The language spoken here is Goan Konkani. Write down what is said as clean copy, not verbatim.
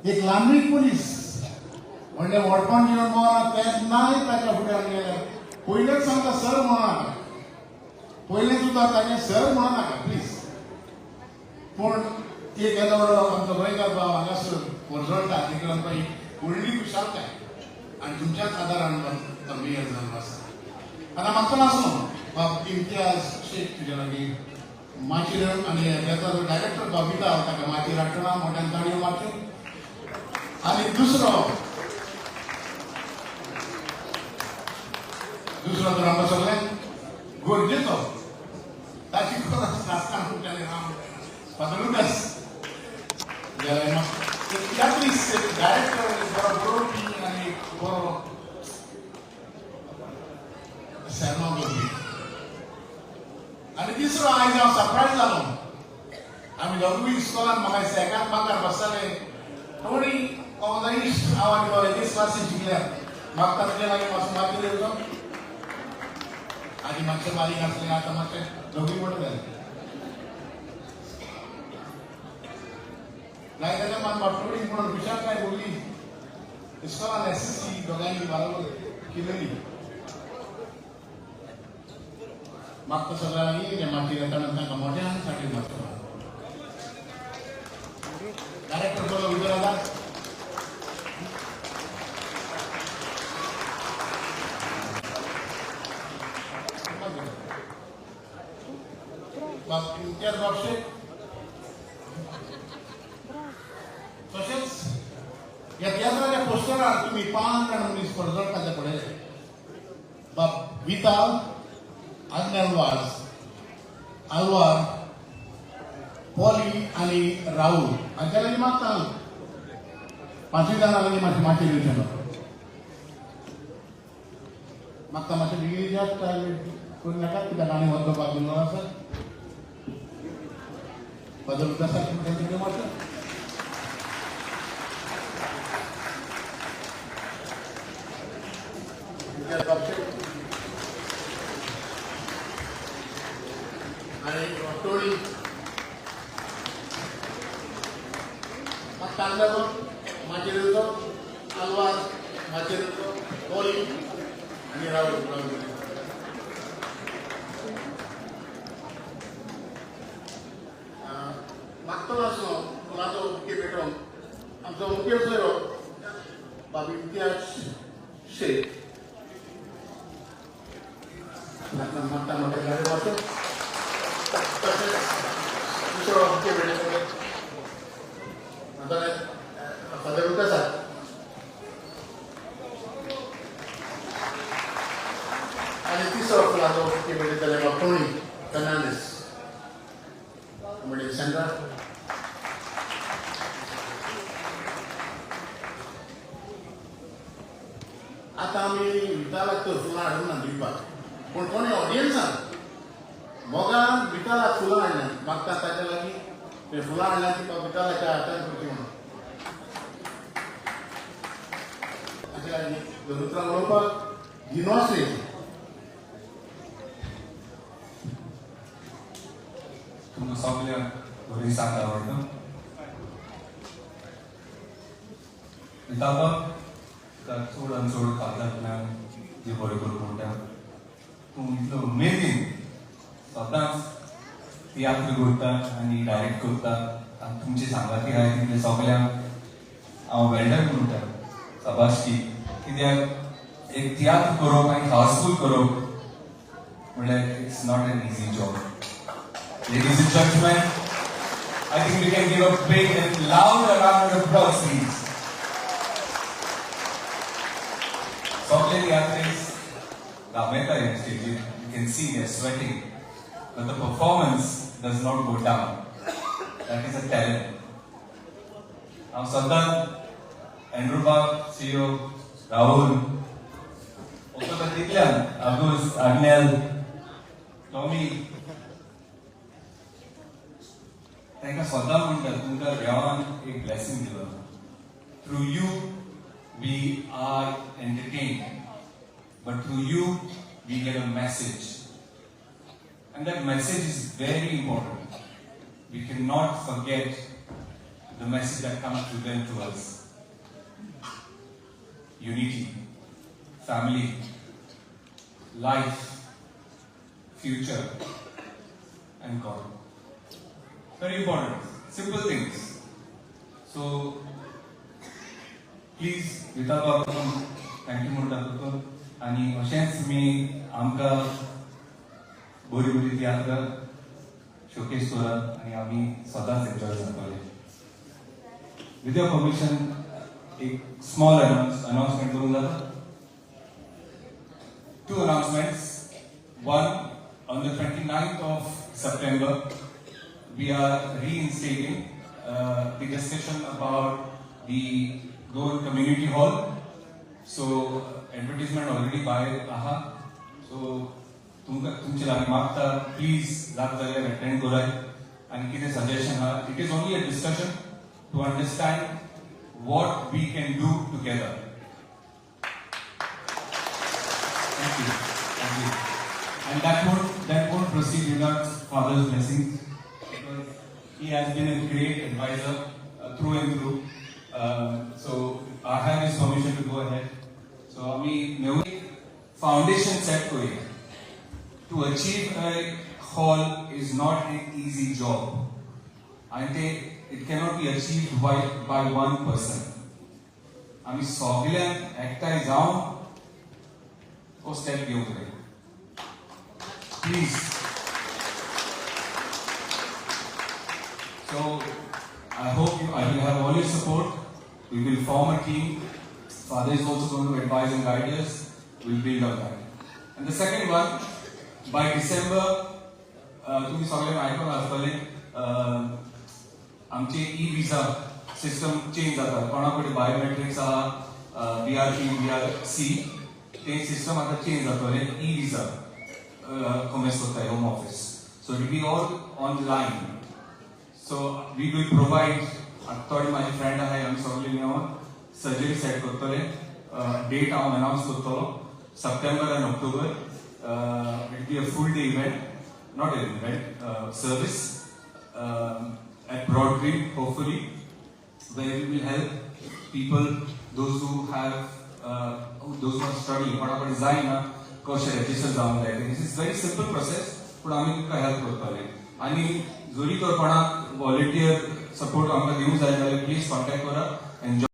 एक लांबी पुलीस म्हणले व्हडपण घेवन मोरा तेन्नाय ताच्या फुड्यान गेले. पयलेच सांगता सर म्हणू नाका, पयलें सुद्दां ताणें सर म्हणू नाका प्लीज. पूण एक येदो व्हडलो आमचो गोंयकार भाव हांगासर पर्जळटा देखून आमकां एक व्हडली खुशालकाय आनी तुमच्याच आदारान तो मेयर जाल्लो आसा. आतां म्हाका आसलो बाब इम्तियाज शेख तुज्या लागीं माचयेर आनी ताचो डायरेक्टर बाब विताल ताका माचयेर हाडटना मोट्यान ताळयो मारच्यो. आनी दुसरो दुसरो तर आमकां सगळ्यांक गरजेचो, ताची गरज नासतना तुमच्यांनी राम फादर लुकास तियात्रीस डायरेक्टर, बरो बरोवपी आनी बरो सेर्मांव करपी. आनी तिसरो आयज हांव सरप्रायज जालो, आमी दोगूय इस्कॉलान म्हाका दिसता एकाच बांकार बसताले. थोडी म्हजो इश्ट, हांव आनी तो एकेच क्लासीन शिकल्या. म्हाका ताचे लागीं मातसो मातयेर येवचो. आदी मातशें बारीक आसलें, आतां मातशें दोगूय मोठे जाले. जाय जाल्यार म्हाका थोडी म्हणून खुशालकाय भोगली. इस्कॉलान एसएससी दोगांयनी बरोबर केलेली. म्हाका सगळ्या लागीं ते मातयेर येताना तांकां मोट्यान साठी मारचो. डायरेक्टर बोलो भितर आसा. बाब इम्तियाज बाब शेख, तशेंच ह्या तियात्राच्या पोस्टरार तुमी पांच जाण मनीस पर्जळटा ते पळयले. बाब विताल, आग्नेल वाज, आलवार, पॉली आनी राहुल हांच्या लागीं मागता पांचूय जाणां लागीं मातशें मातयेर येवचें. मागता मातशें बेगीन जास्त करूं नाका कित्याक आनी वचपाक दिलो आसा. फादर लुकासाक तांचे मारता. आनी टोळी मागता तांदळो माचयेर येवचो, आलवार माचयेर येवचो, टोळी आनी राहुल. राहुल मागतलो आसलो फुलाचो मुखेल पेटोवन आमचो मुखेल सोयरो बाब इम्तियाज शेख मागता मोठ्या गाडी मारचो. तशेंच दुसरो मुखेल पेटो फादर लुकासा. आनी तिसरो फुलाचो मुखेल पेटयतले बाब टोनी फेर्नांडीस म्हणजे सेंड्रा. आतां आमी वितालाक तर फुलां हाडूंक ना दिवपाक, पूण कोणी ऑडियन्सान मोगान वितालाक फुलां हाडल्या. मागता ताच्या लागीं ते फुलां हाडल्या ती वितालाच्या हातान करची म्हणून. ताच्या लागीं दोन उतरां उलोवपाक दिनवास. तुमकां सगल्यांक बरी सांग आवडटा. विताबा तुका चड आनी चड काळजांतल्यान जी बरें करूंक म्हणटा. तूं इतलो उमेदीन सदांच तियात्र करता आनी डायरेक्ट करता आनी तुमची सांगाती आहाय तितले सगल्यांक हांव वेल्डन म्हणटा, शाबासकी. कित्याक एक तियात्र करप आनी हाऊसफूल करप म्हणल्यार it's not an easy job. Ladies and gentlemen, I think we can give a big and loud round of applause, please. सगळे तियात्रीस घामेता ह्या स्टेजीर. You can see they're sweating, but the performance does not go down. That is a talent. हांव सदां एंड्रू बाब, सियो, राहुल, वचता तितल्यान आगूस, आग्नेल, टॉमी, तांकां सदां म्हणटा तुमकां देवान एक ब्लेसिंग दिलो. Through you we are entertained, but through you we get a message, and that message is very important. We cannot forget the message that comes through them to us. Unity, family, life, future, and God. Very important. Simple things. So, please, Vita बाबा, thank you म्हणटा तुका. आनी अशेंच तुमी आमकां बरी बरी तियात्र शोकेस करात आनी आमी सदांच एन्जॉय जातले. विथ your permission, एक स्मॉल अनाउन्समेंट करूंक जाता? Two announcements. One, on the 29th of September, we are reinstating the discussion about the Goan Community Hall. So, advertisement already भायर आहा. So, तुमकां तुमचे लागीं मागता, प्लीज जाता जाल्यार अटेंड करात आनी कितें सजेशन आहा. It is only a discussion to understand what we can do together. Thank you. Thank you. And that won't proceed without Father's blessings, because he has been a great advisor through and through. So I have his permission to go ahead. So आमी मेवून foundation set करूया. To achieve a hall is not an easy job. And it cannot be achieved by one person. आमी सगल्यांक एकठांय जावन हो स्टेप घेवंक जाय, please. So I hope I will have all your support. We will form a team. Father is also going to advise and guide us. We'll build on that. And the second one, by December, तुम्ही सगळ्यांक आयकून आसतलें, आमचे ई विजा सिस्टम चेंज जाता. कोणा कडेन बायोमेट्रिक्स आहा, बीआरपी, बीआरसी, ते सिस्टम आतां चेंज जातलें. ई विजा कॉमर्स करता Home Office, so it be all online. So we will provide. थोडे माझे फ्रेंड आहाय, आमी सगळे मेळोन सर्जरी सेट करतले. डेट हांव अनावन्स करतलो, September and October. It be a full day event, not an event, service at Broad Green, hopefully, where we will help people, those who are struggling, कोणा कडेन जायना कशें रेजिस्टर जावंक जाय. This is very simple process, पूण आमी तुमकां हेल्प करतले. आनी जरी तर कोणाक व्हॉलेंटियर सपोर्ट आमकां दिवंक जाय जाल्यार प्लीज कॉन्टॅक्ट करा. एन्जॉय.